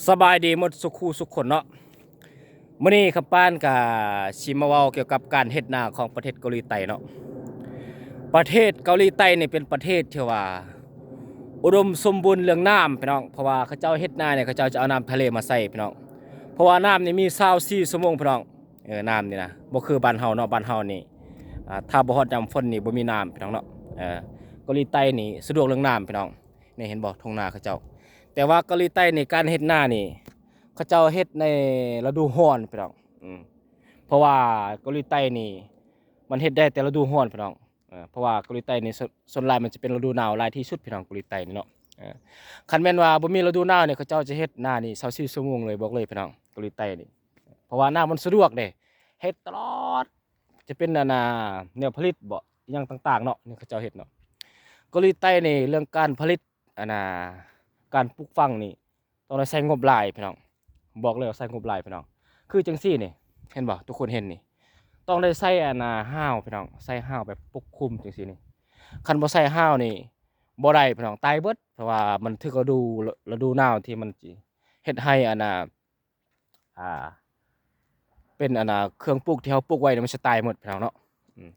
ສະບາຍດີໝົດສຸຄູ່ສຸຄົນເນາະ. ມື້ນີ້ຄຳປານກະຊິມາເວົ້າກ່ຽວກັບການເຮັດນາຂອງປະເທດເກົາຫຼີໃຕ້ເນາະ. ປະເທດເກົາຫຼີໃຕ້ນີ້ເປັນປະເທດທີ່ວ່າອຸດົມສົມບູນເລື່ອງນ້ຳພີ່ນ້ອງ, ເພາະວ່າເຂົາເຈົ້າເຮັດນານີ້ ເຂົາເຈົ້າຈະເອົານ້ຳທະເລມາໃສ່ພີ່ນ້ອງ. ເພາະວ່ານ້ຳນີ້ມີຊາວສີ່ຊົ່ວໂມງພີ່ນ້ອງ. ເອີ ນ້ຳນີ້ນະ ບໍ່ຄືບ້ານເຮົາເນາະ, ບ້ານເຮົານີ້ ອ່າ ຖ້າບໍ່ຮອດຍາມຝົນນີ້ບໍ່ມີນ້ຳພີ່ນ້ອງເນາະ. ເອີ ເກົາຫຼີໃຕ້ນີ້ສະດວກເລື່ອງນ້ຳພີ່ນ້ອງ. ນີ້ເຫັນບໍ່ ທົ່ງນາເຂົາເຈົ້າ. ແຕ່ວ່າເກົາຫຼີໃຕ້ນີ້ ການເຮັດນານີ້ ເຂົາເຈົ້າເຮັດໃນລະດູຮ້ອນພີ່ນ້ອງ. ອືມ ເພາະວ່າເກົາຫຼີໃຕ້ນີ້ ມັນເຮັດໄດ້ແຕ່ລະດູຮ້ອນພີ່ນ້ອງ. ເອີ ເພາະວ່າເກົາຫຼີໃຕ້ນີ້ ສ່ວນ ສ່ວນຫຼາຍມັນຈະເປັນລະດູໜາວຫຼາຍທີ່ສຸດພີ່ນ້ອງ ເກົາຫຼີໃຕ້ນີ້ເນາະ. ເອີ ຄັນແມ່ນວ່າບໍ່ມີລະດູໜາວນີ້ ເຂົາເຈົ້າຈະເຮັດນານີ້ຊາວສີ່ຊົ່ວໂມງເລີຍ ບອກເລີຍພີ່ນ້ອງ ເກົາຫຼີໃຕ້ນີ້. ເພາະວ່ານ້ຳມັນສະດວກເດ້ ເຮັດຕະຫຼອດ ຈະເປັນອັນນ່າແນວຜະລິດບໍ ອີ່ຫຍັງຕ່າງໆເນາະ ນີ້ເຂົາເຈົ້າເຮັດເນາະ. ເກົາຫຼີໃຕ້ນີ້ ເລື່ອງການຜະລິດ ອັນນ່າ ການປູກຝັງນີ້ ຕ້ອງໄດ້ໃຊ້ງົບຫຼາຍພີ່ນ້ອງ, ບອກເລີຍວ່າໃຊ້ງົບຫຼາຍພີ່ນ້ອງ. ຄືຈັ່ງຊີ້ນີ້ ເຫັນບໍ່ ທຸກຄົນເຫັນນີ້ ຕ້ອງໄດ້ໃຊ້ອັນນ່າຮ້າວພີ່ນ້ອງ, ໃຊ້ຮ້າວແບບປົກຄຸມຈັ່ງຊີ້ນີ້. ຄັນບໍ່ໃຊ້ຮ້າວນີ້ບໍ່ໄດ້ພີ່ນ້ອງ, ຕາຍເບິດ. ເພາະວ່າມັນຖືກລະດູ ລະດູໜາວທີ່ມັນຊິເຮັດໃຫ້ອັນນ່າ ອ່າ ເປັນອັນນ່າເຄື່ອງປູກທີ່ເຮົາປູກໄວ້ນີ້ ມັນຊິຕາຍໝົດພີ່ນ້ອງເນາະ. ອືມ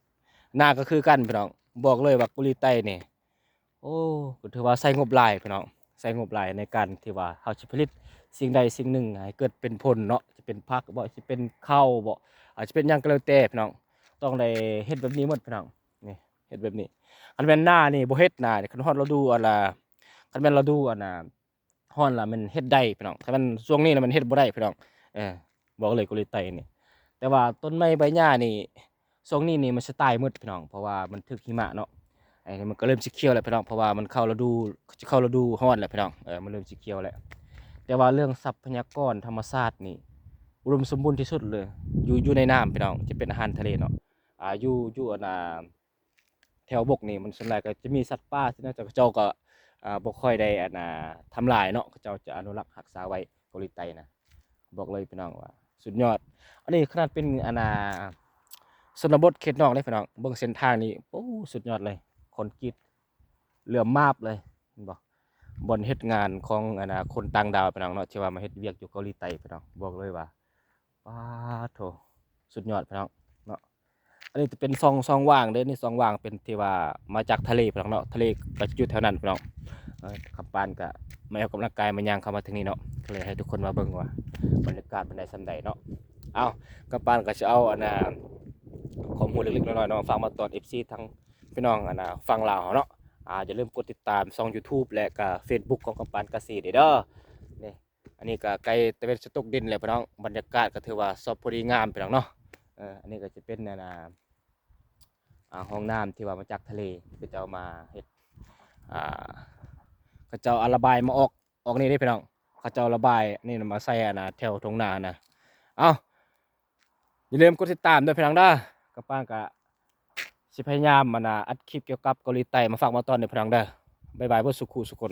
ນາກໍຄືກັນພີ່ນ້ອງ, ບອກເລີຍວ່າເກົາຫຼີໃຕ້ນີ້ ໂອ້ ກໍຖືວ່າໃຊ້ງົບຫຼາຍພີ່ນ້ອງ, ໃຊ້ງົບຫຼາຍໃນການທີ່ວ່າເຮົາຊິຜະລິດສິ່ງໃດສິ່ງໜຶ່ງໃຫ້ເກີດເປັນຜົນເນາະ, ຈະເປັນຜັກບໍ ຊິເປັນເຂົ້າບໍ ອາດຈະເປັນຫຍັງກໍແລ້ວແຕ່ພີ່ນ້ອງ, ຕ້ອງໄດ້ເຮັດແບບນີ້ໝົດພີ່ນ້ອງ. ນີ້ເຮັດແບບນີ້. ຄັນແມ່ນນານີ້ບໍ່ເຮັດນານີ້ ຄັນຮອດລະດູອັນລະ ຄັນແມ່ນລະດູອັນນາ ຮ້ອນລະແມ່ນເຮັດໄດ້ພີ່ນ້ອງ, ຄັນແມ່ນຊ່ວງນີ້ລະແມ່ນເຮັດບໍ່ໄດ້ພີ່ນ້ອງ. ເອີ ບອກເລີຍເກົາຫຼີໃຕ້ນີ້. ແຕ່ວ່າຕົ້ນໄມ້ໃບຫຍ້ານີ້ ຊ່ວງນີ້ນີ້ມັນຊິຕາຍໝົດພີ່ນ້ອງ, ເພາະວ່າມັນຖືກຫິມະເນາະ. ອັນນີ້ມັນກໍເລີ່ມຊິຂຽວແລ້ວພີ່ນ້ອງ, ເພາະວ່າມັນເຂົ້າລະດູ ຈະເຂົ້າລະດູຮ້ອນແລ້ວພີ່ນ້ອງ. ເອີ ມັນເລີ່ມຊິຂຽວແລ້ວ. ແຕ່ວ່າເລື່ອງຊັບພະຍາກອນທຳມະຊາດນີ້ ອຸດົມສົມບູນທີ່ສຸດເລີຍ ຢູ່ ຢູ່ໃນນ້ຳພີ່ນ້ອງ, ຈະເປັນອາຫານທະເລເນາະ. ອ່າ ຢູ່ ຢູ່ອັນນ່າ ແຖວບົກນີ້ ມັນສ່ວນຫຼາຍກໍຈະມີສັດປ່າ ເຂົາເຈົ້າກໍ ອ່າ ບໍ່ຄ່ອຍໄດ້ອັນນ່າທຳລາຍເນາະ, ເຂົາເຈົ້າຈະອະນຸລັກຮັກສາໄວ້ ເກົາຫຼີໃຕ້ນະ. ບອກເລີຍພີ່ນ້ອງວ່າສຸດຍອດ. ອັນນີ້ຂະໜາດເປັນອັນນ່າຊົນນະບົດເຂດນອກເດ້ພີ່ນ້ອງ, ເບິ່ງເສັ້ນທາງນີ້ ໂອ້ ສຸດຍອດເລີຍ, ຄອນກຣີດເຫຼືອມາບເລີຍ ເຫັນບໍ່? ບ່ອນເຮັດງານຂອງອັນນ່າຄົນຕ່າງດ້າວພີ່ນ້ອງເນາະ, ທີ່ວ່າມາເຮັດວຽກຢູ່ເກົາຫຼີໃຕ້ພີ່ນ້ອງ. ບອກເລີຍວ່າ ປາດໂທ້ ສຸດຍອດພີ່ນ້ອງເນາະ. ອັນນີ້ຈະເປັນຊ່ອງ ຊ່ອງຫວ່າງເດ້, ນີ້ຊ່ອງຫວ່າງເປັນທີ່ວ່າມາຈາກທະເລພີ່ນ້ອງເນາະ, ທະເລກໍຈະຢູ່ແຖວນັ້ນພີ່ນ້ອງ. ເອີ ຄຳປານກໍມາອອກກຳລັງກາຍ ມາຍ່າງເຂົ້າມາທາງນີ້ເນາະ, ກໍເລີຍໃຫ້ທຸກຄົນມາເບິ່ງວ່າບັນຍາກາດມັນໄດ້ສ່ຳໃດເນາະ. ເອົາ ຄຳປານກໍຈະເອົາອັນນ່າ ຄວາມຮູ້ເລັກໆນ້ອຍໆເນາະ ມາຝາກມາຕອນເອັຟຊີທາງພີ່ນ້ອງອັນນ່າຝັ່ງລາວເຮົາເນາະ. ອ່າ ຢ່າລືມກົດຕິດຕາມຊ່ອງຢູທູບ ແລະກະເຟສບຸກຂອງຄຳປານກະເສດເດີ. ນີ້ ອັນນີ້ກໍໃກ້ຕາເວັນຊິຕົກດິນແລ້ວພີ່ນ້ອງ, ບັນຍາກາດກໍຖືວ່າຊອບພໍດີງາມພີ່ນ້ອງເນາະ. ເອີ ອັນນີ້ກໍຈະເປັນອັນນ່າ ອ່າ ຮ່ອງນ້ຳທີ່ວ່າມາຈາກທະເລ ເຂົາເຈົ້າມາເຮັດ ອ່າ ເຂົາເຈົ້າເອົາລະບາຍມາອອກ ອອກນີ້ເດ້ພີ່ນ້ອງ, ເຂົາເຈົ້າລະບາຍນີ້ນະມາໃສ່ອັນນ່າແຖວທົ່ງນານະ. ເອົ້າ ຢ່າລືມກົດຕິດຕາມເດີພີ່ນ້ອງເດີ, ກະປານກະຊິພະຍາຍາມອັນນ່າອັດຄລິບກ່ຽວກັບເກົາຫຼີໃຕ້ມາຝາກມາຕອນເດີພີ່ນ້ອງເດີ. ບາຍບາຍເບິດສຸຄູ່ສຸຄົນ.